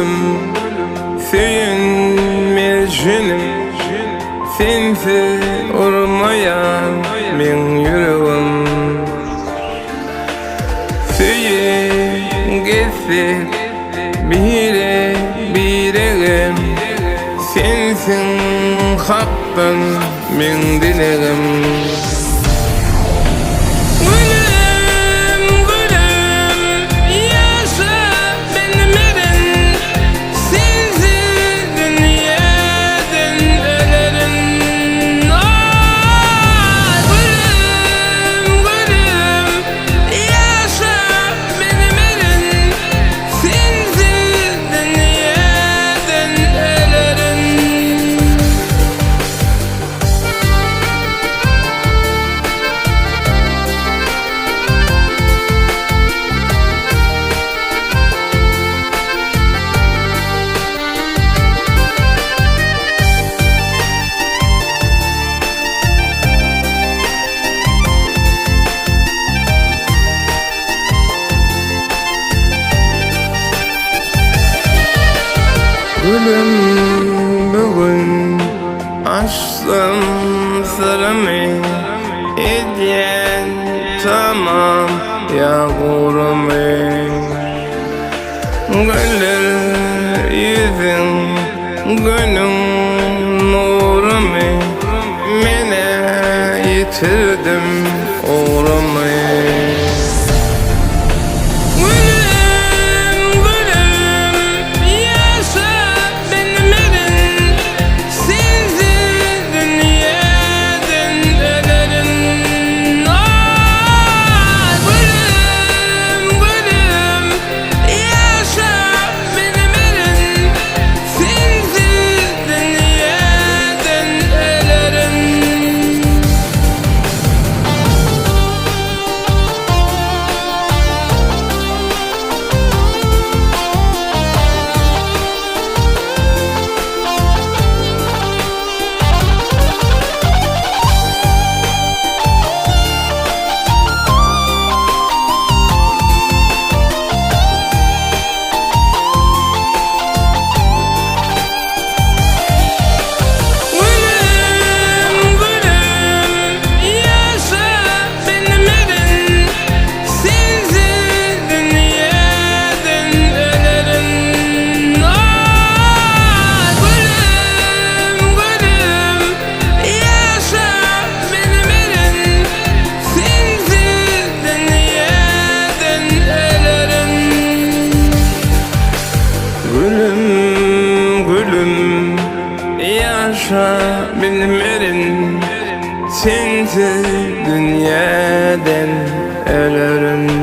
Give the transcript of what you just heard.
Gülüm, söýen Mejnunym, Sensiz urmaýar meň ýüregim. Söýüp gezsek bire biregem, Sensiň Hakdan meň dilegim. Gülüm, gülüm, ýaşa bilmerin, Sensiz dünýäden ölerin. Ah, gülüm, gülüm, ýaşa bilmerin, Sensiz dünýäden ölerin. Gülüm bu gün açsam syrymy Edýän tamam ýa gurumy Güler ýüzüň günüň nurumy Menä ýitirdim ugrumy. Gülüm, gülüm, ýaşa bilmerin, Sensiz dünýäden ölerin. Ah, gülüm, gülüm, ýaşa bilmerin, Sensiz dünýäden ölerin. Gülüm, gülüm, ýaşa bilmerin, Sensiz dünýäden ölerin. Ah, gülüm, gülüm, ýaşa bilmerin, Sensiz dünýäden ölerin. Gülüm, gülüm, ýaşa bilmerin, Sensiz dünýäden ölerin.